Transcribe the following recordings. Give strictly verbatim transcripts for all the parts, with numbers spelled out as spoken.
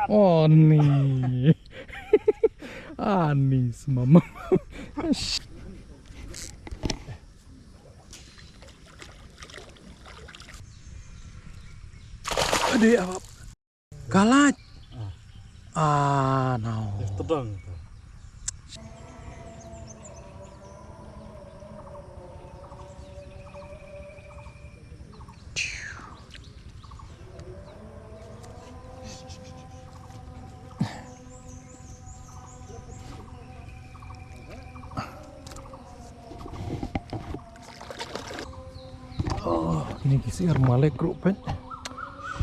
Oh, ni. Ah, ni semama. Adik, apa? Kalat. Ah, no. Tedang. Oh, ini kisi ar malik group pet.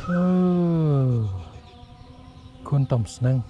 Oh. Kuntam senang.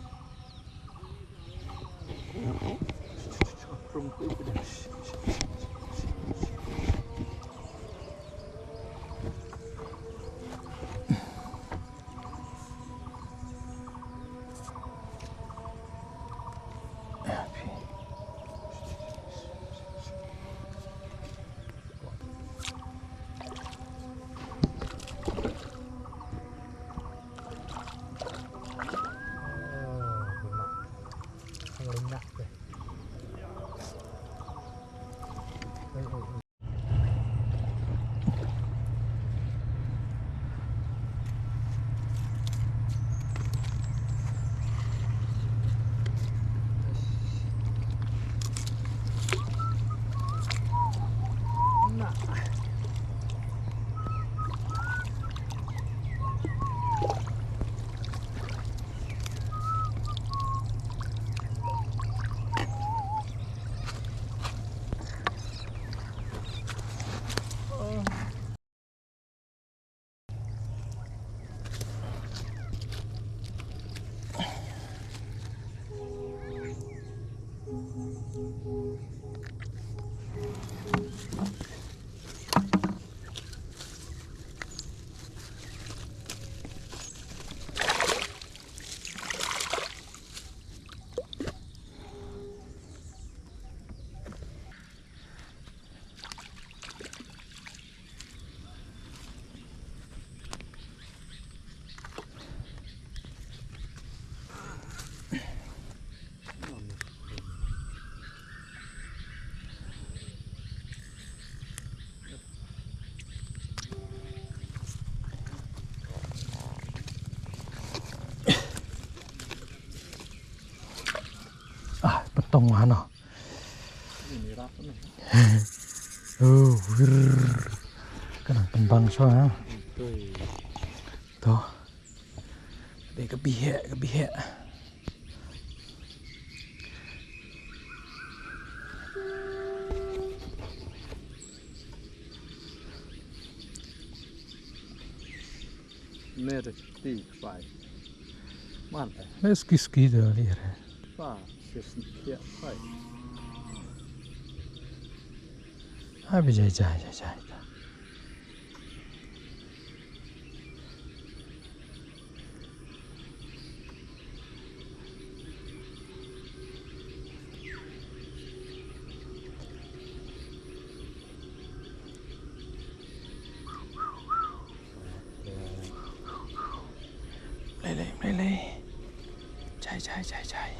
Ah, petong hano. Oh, wir. Ka nang pynbang shuwa, ha. To. Dei ka bihek, ka bihek. Mer ti fai. Man te. Mer ski ski de lier. Fa, sis ni kia fai. Ha, bi jai, jai, jai, jai. Lei, lei, lei, lei. Jai, jai, jai, jai.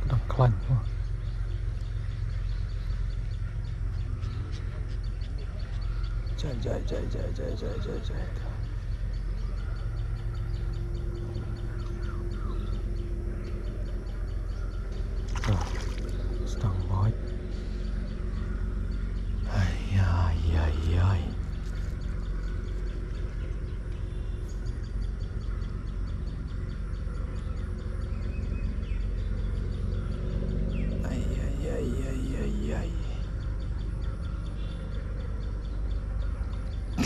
Dang khlaiñ mo. Jai, jai, jai. Ah, stang bhoi. Ai, ai, ai,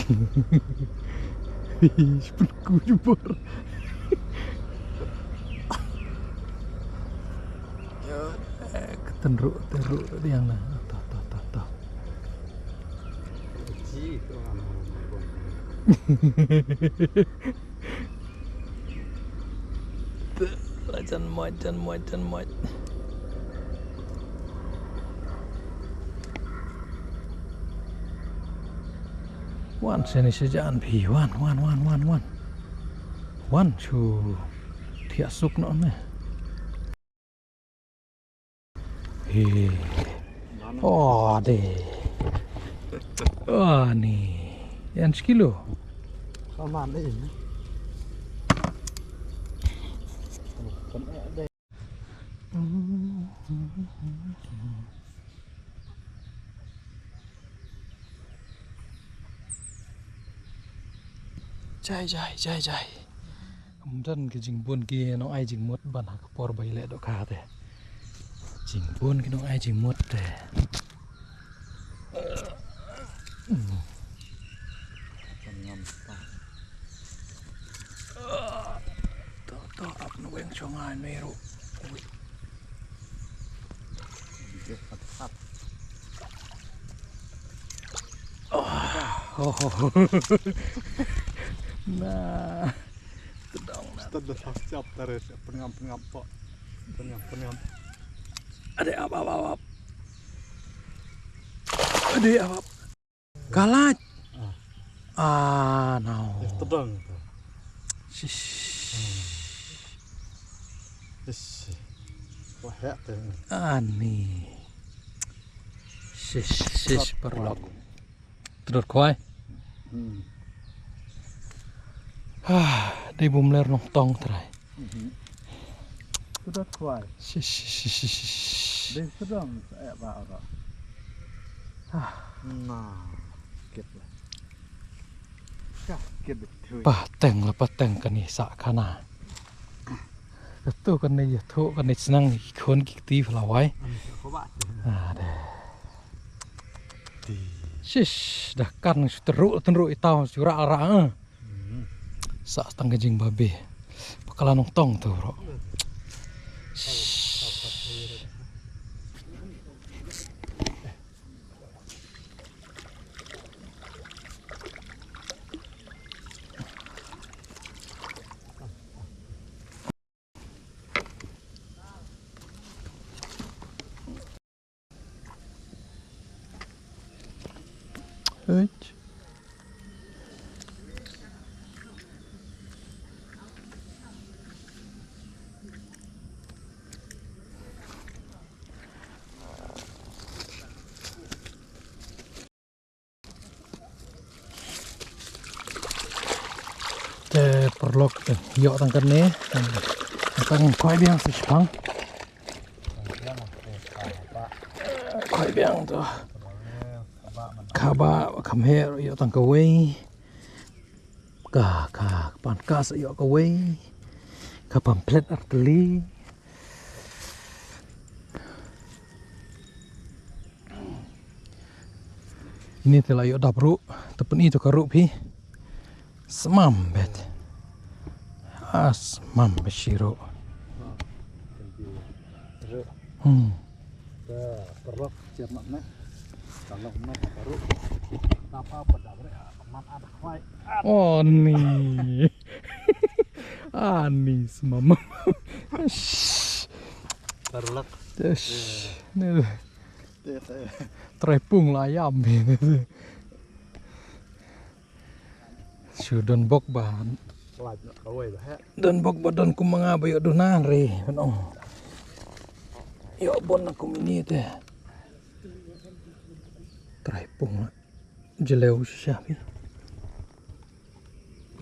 Ih, sepengku jubor. Ya, eh, ketenru, tenru tu yang na. Toh, toh, toh, toh. Ji, tu orang. Jan moit, jan moit, jan moit. Wan sini sha jan phi, wan, wan, wan, wan, wan. Wan shu thiah suk noh ne. He. Oh, de. Oh, ni. Yan sekilo. Sama ni. Jai, jai, jai, jai. Ym don ki jingbun ki nongai jingmut ban ha ka por ba ïaleh dohkha te. Jingbun ki nongai jingmut te. To, to, ap na weng shong ai me ruh. Ui. Oh. Oh. Na. Tedong na. Stad da sap sap tare, pengam, pengam, pok. Pengam, pengam. Ade, ap, ap, ap, ap. Ade, ap, ap. Kalat. Ah. Ah, no. Tedong tu. Shish. Shish. Wah, ya tu. Ani. Shish, shish, paralok. Tdot khwai. Hmm. Ah, dei bum ler nongtong trai. Mhm. Tdot khwai. Shish, shish, shish, shish. Dei tdong sa ya ba ora. Ah. Na. Kit la. Ka kit thui. Pateng la pateng kani sa kana. Katu kane ïathuh kane snang ki khun ki kti pha la wai. Ah, de. Shish, da kan shu tynruh tynruh i taw shu rah rah, eh. Sa tang ka jingbabe. Pakala nongtong tu bro. Shish. Hei. Te paralok te, ïoh tang kane, tang, tang khwai biang sa shipang. Khwai biang tu. Kaba, kham her, ïoh tang kawei. Ka, ka, ka pan ka sa ïoh kawei. Ka pamplet artylli. Ini te la ïoh dap ruh, te pyni to ka ruh phi. Smam bet. Ah, smam bet shi ruh. Hmm. Oh, ni. Ah, ni smam. Shh. Paralok. Shh. Ni. Trai pung la ïam. Shu don bok ba. Don bok ba don kum ma nga ba ïoh duna re. Ban ong. Ïoh bon na kum ini te. Trai pung la. Jylliew shisha phi.